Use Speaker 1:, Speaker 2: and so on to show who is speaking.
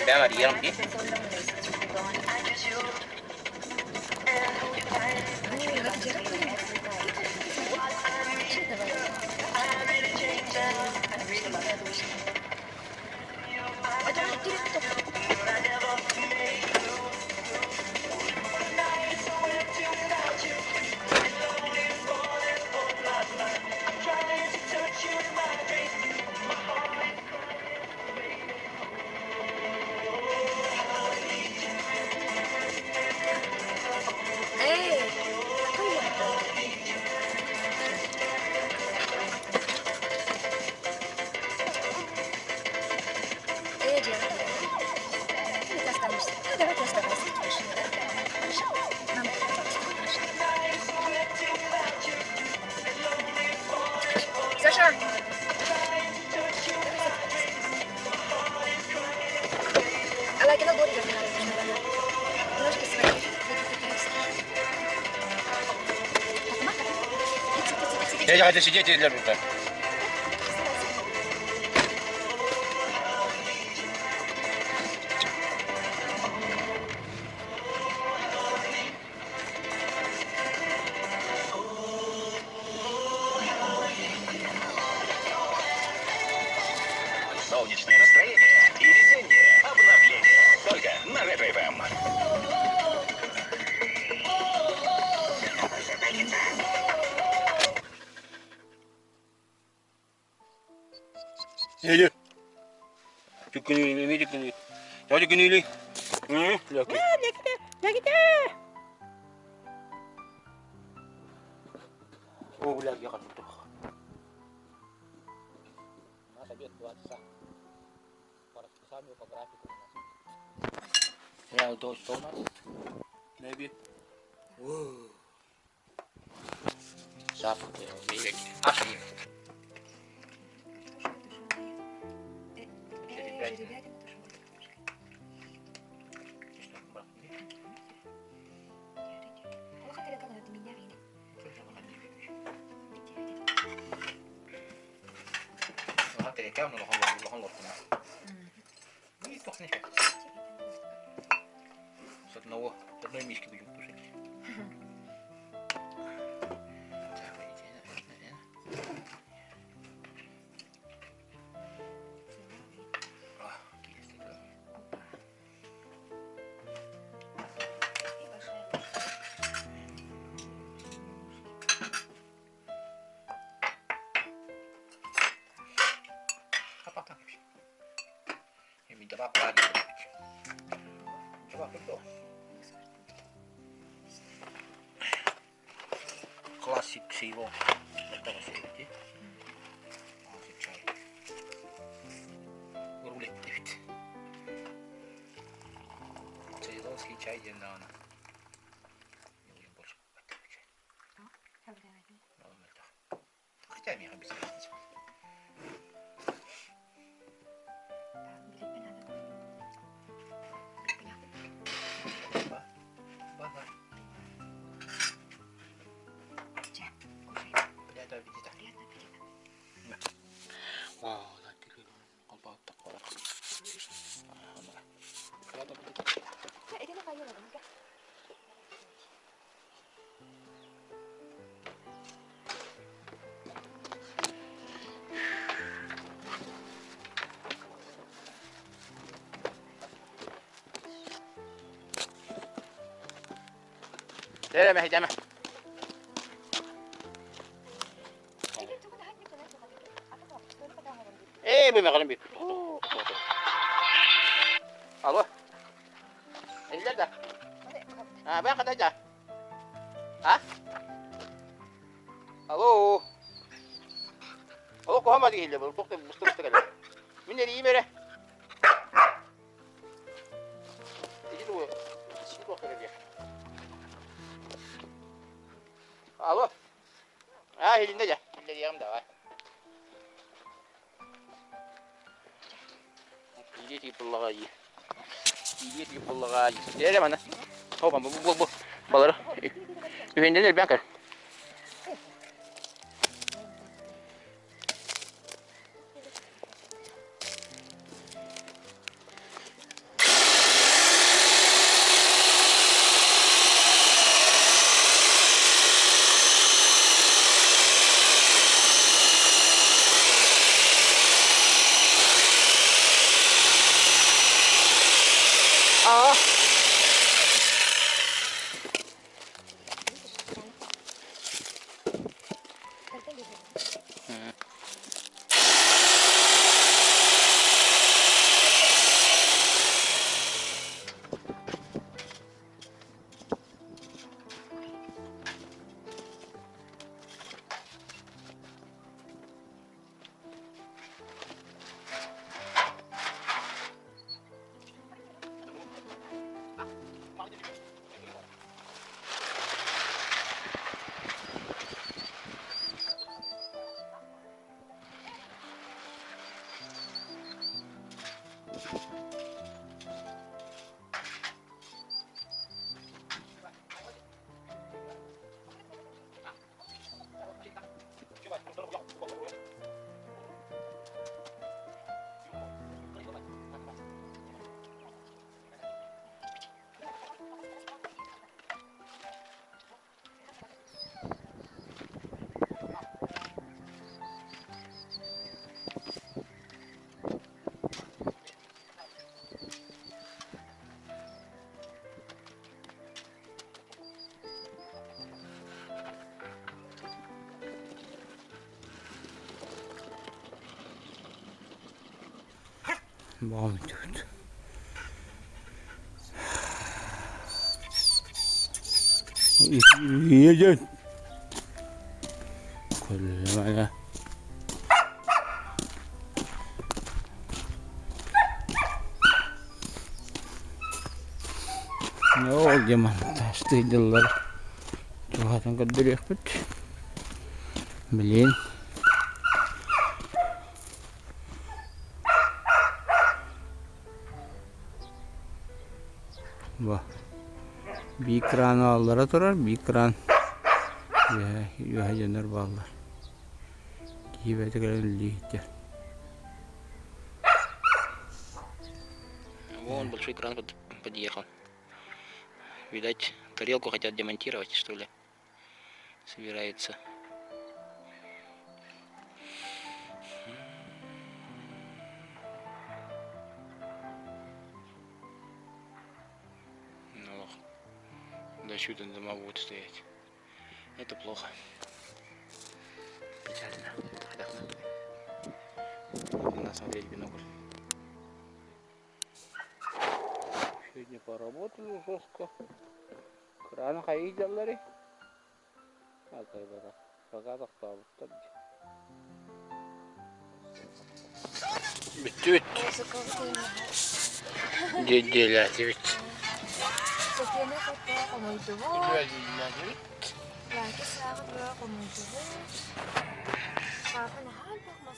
Speaker 1: Бэм арыйыам дии.
Speaker 2: Эй, какой я? Саша!
Speaker 1: Я хочу сидеть и для рука.
Speaker 3: Солнечное настроение и весеннее обновление. Только на Ретро-ФМ.
Speaker 1: Я то что у нас? Maybe. Запах С одного, с одной миски будем кушать. Classic Ceylon. Рулет эбит. Цейлонский чай диэн даҕаны. Больше чай. Хотя миэхэ без разницы. Приятного аппетита. Вау, Приятного аппетита. Tere, Ээ, бу мегалым бит. Алло. Эллер да. А, бен кадайда. А? Алло. Алло, кохама дигиле бу. Тохты бусту бусту кэлэ. Мин эрийим эрэ. Иди ту. Иди ту кэлэ. Алло. А, илинде дьэ. Иллэриэҕим давай. Илии тыыппыллаҕа Илии тыыппыллаҕа Эрэ мана. Опа, бу бу бу балары. Үһүндэн элбээн көр. А. Баҕам үтүөт. Едет. Көлүөмэ. Ол дьаман тастыйдыллар. Туһатын көрдөрүөхпүт. Билин. Бу биир кран аллара турар, биир кран үөһэ үөһэ дьоннор бааллар. Киһи бэйэтэ кэлэн үлэлиир Вон большой кран подъехал. Видать, тарелку хотят демонтировать, что ли. Собираются. Ну, до сюда дома будут стоять. Это плохо. Печально. Надо смотреть бинокль. Сегодня поработали жестко. Краны хайдаллары. Атайбатах. Пока тохтообуттар дии. Бүттүбүт. Дьиэлээтибит.
Speaker 2: Сэтиэнэ кытта хомуйдубут. Лаки сааҕы быа хомуйдубут. Папа наһаа элбэх мас.